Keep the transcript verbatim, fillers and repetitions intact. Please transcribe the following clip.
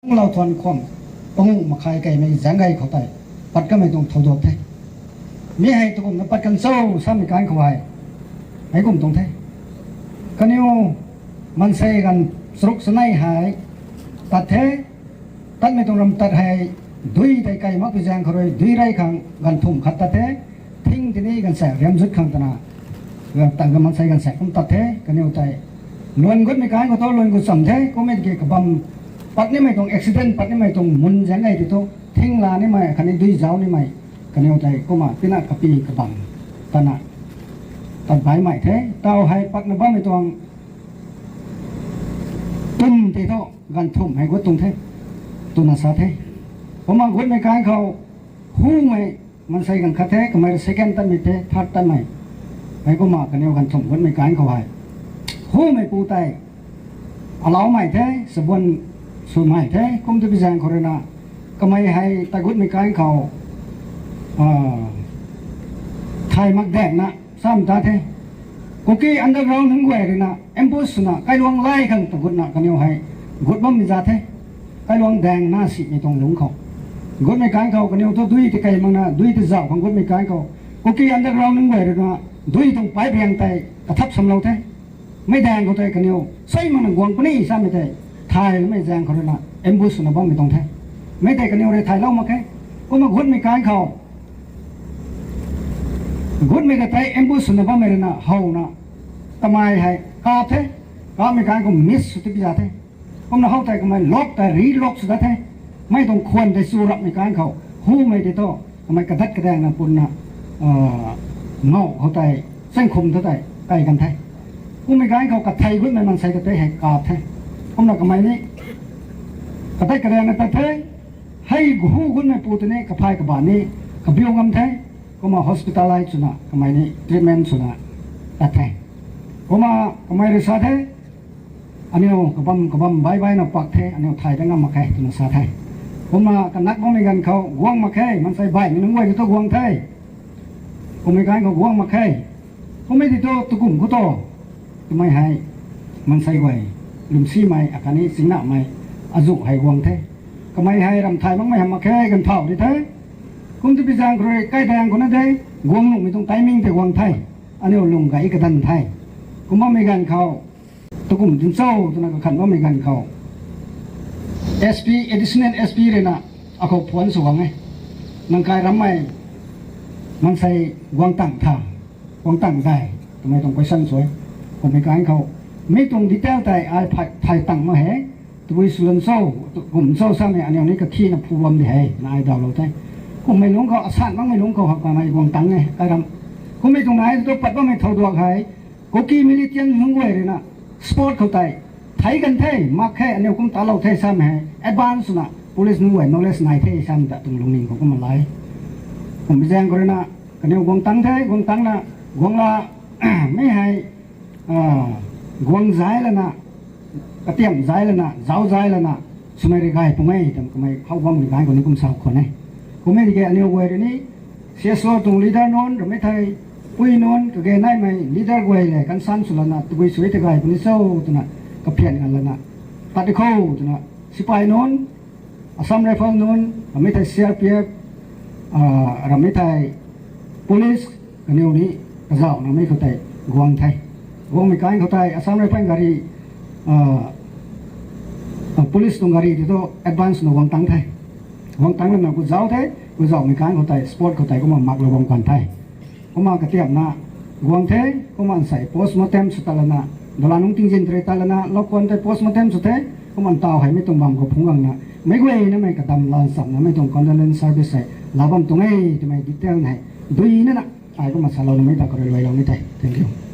Lou thuan khwan panguh makhai kaimei zaeng gay khou tei pat kamei tuang thow duak the. Mi hei tukumna pat kan cho samei kan khou hei, hei kum tuang the. Kaniw maansei ganv charuk chanei hei tat the. Tatmei tuang ram tat hei dui tei kai mak pi zaeng khou rui dui rey khang ganv thumh khat tat the. Thing tini ganv saek riam zut khang twna, tang ka maansei ganv saek kum tat the. Kaniw tei luan gutmei kan khou thu luan gut cham the. Kummei ki kabam pat nimei tuang accident pat nimei tuang mun zaeng gay ti thu thing la nimei khatni dui zauc nimei kaniw tei kumna tina kapi kabam tana tat baihmei the. Tau hei patna bammei tuang tum tei thu ganv thumh hei gut tuang the twna sa the. Kumna gutmei kan khou humei maansei ganv khat the, kamei rui second tatmei the, third tatmei. Hei kumna kaniw ganv thumh gutmei kan khou hei humeipu tei alaumei the, sabuan swmei the. Kum tu pi zaeng khou ruina kamei hei ta gutmei kan khou thay mak daengna sam ta the. Kuki underground nunc guay ruina ambush swna kailuang lay khang ta gutna kaniw hei gut bammei za the. Kailuang daeng na simei tuang lungc khou gutmei kan khou kaniw thu dui tei kai makna dui tei zauh khang gutmei kan khou Kuki underground nunc guay ruina dui tuang pipe riang tei kathap samlou the. Mei daeng khou tei kaniw sei makna guang puni samei tei thaymei zaeng khou ruina ambush swna bammei tuang the. Mei tei kaniw rui thaylou mak khe. Kumna gutmei kan khou gutmei ka tei ambush swna bammei ruina howna kamei hei kap the. Kapmei kan khou miss sw ti pi za the. Kumna how tei kamei lock tei re-lock sw dat the. Mei tuang khwan tei chu rapmei kan khou humei tei thu kamei kadat kadaengna punna ngau khou tei chengkhum thu tei kai kan the. Kummei kan khou kathei gutmei maansei ka tei hei kap the. Kumna kamei ni kadat kadaengna tat the. Hei hu gutmeipu tei ni kaphay kaba ni kabiu ngam the. Kumna hospitalise swna kamei ni treatment swna tat the. Kumna kamei rui sa the, aniu kabam kabam baih baihna pak the, aniu thay dat ngam mak khe twna sa the. Kumna kanak bammei ganv khou guang mak khe, maansei baihmei nunc guay tei thu guang the. Kummei kan khou guang mak khe. Kummei ti thu tukum khou thu twmei hei maansei guay lwmsimei akhatni chingnamei azuh hei guang the. Kamei hei ram thay makmei hamh mak khe ganv thau di the. Kum tu pi zaeng khou rui kaidaeng khou na de guang nuhmei tuang timing tei guang the. Aniu lung gay kadan the. Kum bammei ganv khou tukum dinc cho twna kakhan bammei ganv khou S P, Additional S P ruina akhou phone sw guang e. Nang kai rammei maansei guang tang tha, guang tang dai twmei tuang question sw e. Kummei kan khou mi tuang detail tei ai phay tang mak he. Tabui sw lan cho, kum cho samei aniu ni kakhina phu bam di he twna ai dawlou the. Kummei lungc khou asan makmei lungc khou hak kanei guang tang e kai ram. Kummei tuang nai tu pat bammei thow duak hei Kuki militant nunc guay ruina spot khou tei thei kan the, mak khe, aniu kum talou the samei hei advance swna police nunc guay knowledge nai the samei ta tuang lungning khou kumna lai. Kum pi zaeng khou ruina kaniu guang tang the, guang tangna guang la mi hei guang zay lana, katiam zay lana, zauc zay lana swmei rui gay pung e twna kamei how guangmei kan khou ni kum sa khwan e. Kummei tiki aniu guay rui ni C S O tuang leader nunc, ramei thei pui nunc, kage naimei leader guay le concern sw lana tabui sw e tei gay puni cho twna kaphian ngan lana tat di kho twna sipai nunc, Assam Rifle nunc, ramei thei C R P F, ramei thei police, kaniw ni kazauhna mei khou tei guang the. Guangmei kan khou tei Assam Rifle gari, police tuang gari ti thu advance na guang tang the. Guang tang lana ku zauc the, ku zauhmei kan khou tei spot khou tei kumna maklou bam kan the. Kumna katiamna guang the, kumna nsei post mortem sw tat lana, dola nungc tingzin tei tat lana, lou khwan tei post mortem sw the, kumna ntaw hei mei tuang bam khou phungc gangna meic guay namei kadam lan chamna mei tuang condolence service hei la bam tuang e twmei detail hei dui nana ai kumna salouna mei ta khou rui luailou ni the. Thank you.